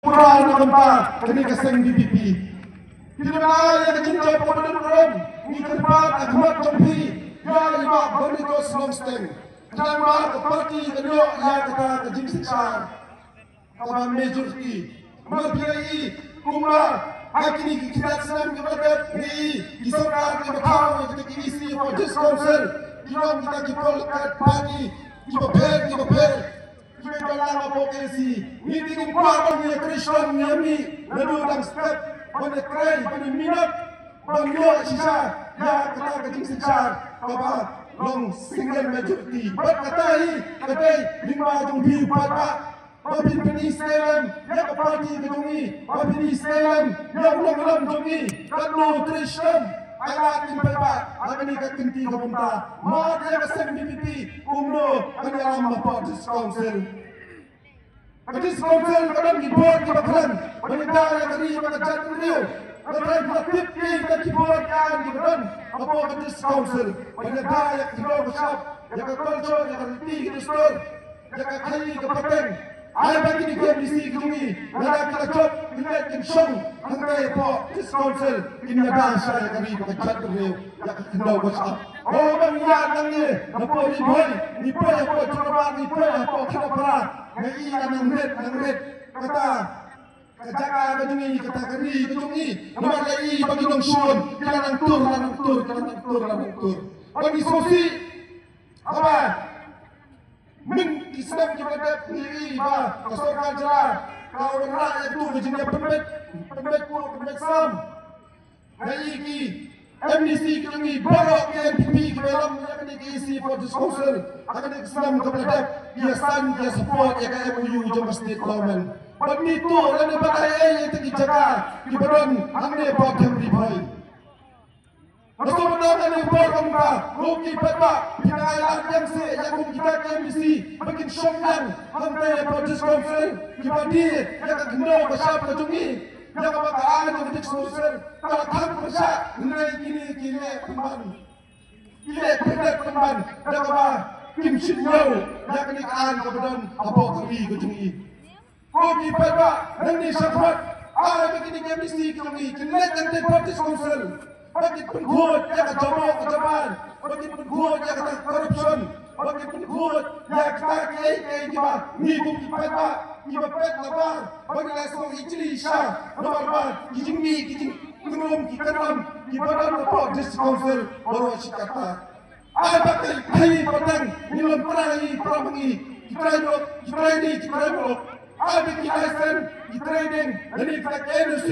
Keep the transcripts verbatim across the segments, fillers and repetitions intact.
Pura na ka bynta kane ka seng V P P. Phi dang ai ïa ka jingjop kaba dang rum, ngi kyrpad ha khmat jong phi ïa i Bah Barnitoes Longsteng, khnang ba ka party kan ïoh ïa kata ka jingsynshar kaba majority. Namar phi ïohi kumba ha kine ki khyndai snem kiba la dep, ngi ki sorkar kiba thaw ïa kita ki E C for District Council ki long kita ki political party kiba pher kiba pher. Kiba don lang hapoh K H A D C, ngi te ngim kwah ban ïa trei shnong ïa mih naduh dang step, ban ïa trei, ban ïa minot, ban ïoh shisha ïa kata ka jingsynshar kaba long single majority. Bad kata hi ka dei lyngba jong phi u paidbah, ba phin pyni snem ïa ka party ka jong ngi, ba phin pyni snem ïa u nongïalam jong ngi. Katno trei snem ai lad ïa u paidbah ha kane ka kynti ka bynta. Mad ïa ka seng V P P kumno kan ïalam hapoh District Council. Ka District Council ka don ki bor kiba khlaiñ ban ïada ïa ka ri bad ka jaitbynriew. Nga tharai phi la tip kita ki bor ki aiñ kiba don hapoh ka District Council ban ïada ïa ka khyndew ka shyiap, ïa ka culture, ïa ka riti ka dustur, ïa ka khaii ka pateng. Ai ba kine ki M D C ki jong ngi lada ki la jop, ki leit kin shong hangtei hapoh District Council, kin ïada shisha ïa ka ri bad ka jaitbynriew, ïa ka khyndew ka shyiap. Oh, ba ngi ïaid nangne napoh Ri Bhoi, ngi poi hapoh Jorabat, ngi poi hapoh Khanapara, nga i la nang rit nang rit kata ka jaka ka jong ngi, kata ka ri ka jong ngi. Namar la i ba ki nongshun ki la nang tur, la nang tur, ki la nang tur, la nang tur. Ba ngi sngewsih haba mynta ki snem kiba la dep ngi i ba ka sorkar jylla ka wanrah ïa katu ka jingïapynbeit, pynbeit khuh pynbeit sam. Nga i ki M D C ki jong ngi baroh ki N P P kiba ïalam ïa kane ka E C for District Council ha kane ka snem kaba la dep, ki ïa sign, ki ïa support ïa ka M O U jong ka state government. Bad ngi tuh lane ban ai ei ïa kita ki jaka kiba don hangne hapoh Ri Bhoi. Nga sngewbha ïa kane ka por, kumta ko ki paidbah, phin ai lad ïa ngi seh ïa kum kita ki M D C ba kin shong biang hangtei hapoh District Council, kiba die ïa ka khyndew ka shyiap ka jong ngi. Ïa kaba ka aiñ jong ka District Council ka la khang pyrshah, hynrei kine ki leh pynban, ki leh pyndet pynban da kaba kim shym ñiew ïa kane ka aiñ kaba don hapoh ka ri ka jong ngi. Ko ki paidbah, nangne shakhmat, ai ba kine ki M D C ki jong ngi kin leit hangtei hapoh District Council ba kin pynkhuid ïa ka jaboh ka jaban, ba kin pynkhuid ïa ka corruption, ba kin pynkhuid ïa kita kiei kiei kiba ngi kum ki paidbah ngi ba peit na bar ba ngi la sngew ijli shisha. Namar ba ki jingmih ki jingkynrum ki kynram kiba don hapoh District Council baroh shi katta. Ai ba ki khaii pateng, ngi long trai para ma ngi, ki trai lok, ki trai ni, ki trai lok. Ai ba ki license, ki trai ding, lane kita ki N O C,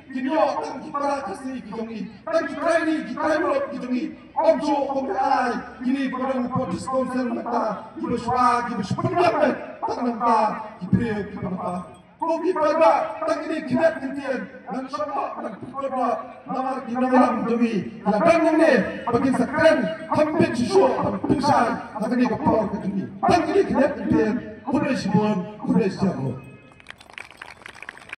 kin ïoh tang ki para Khasi ki jong ngi, tang ki trai ni, ki trai lok ki jong ngi. Ym shuh kum ba ai kine kiba don hapoh District Council mynta, kiba shuwa, kiba shu pynbiang beit tang na bynta ki briew kiba na bha. Ko ki paidbah, tang kine ki khyndiat kyntien ngan shah noh, ngan pynkut noh, namar ki nongïalam jong ngi ki la don nangne ba kin sa kren kham bit shuh shuh ban pynshai ha kane ka por ka jong ngi. Tang kine ki khyndiat kyntien, khublei shibun, khublei shihajar nguh.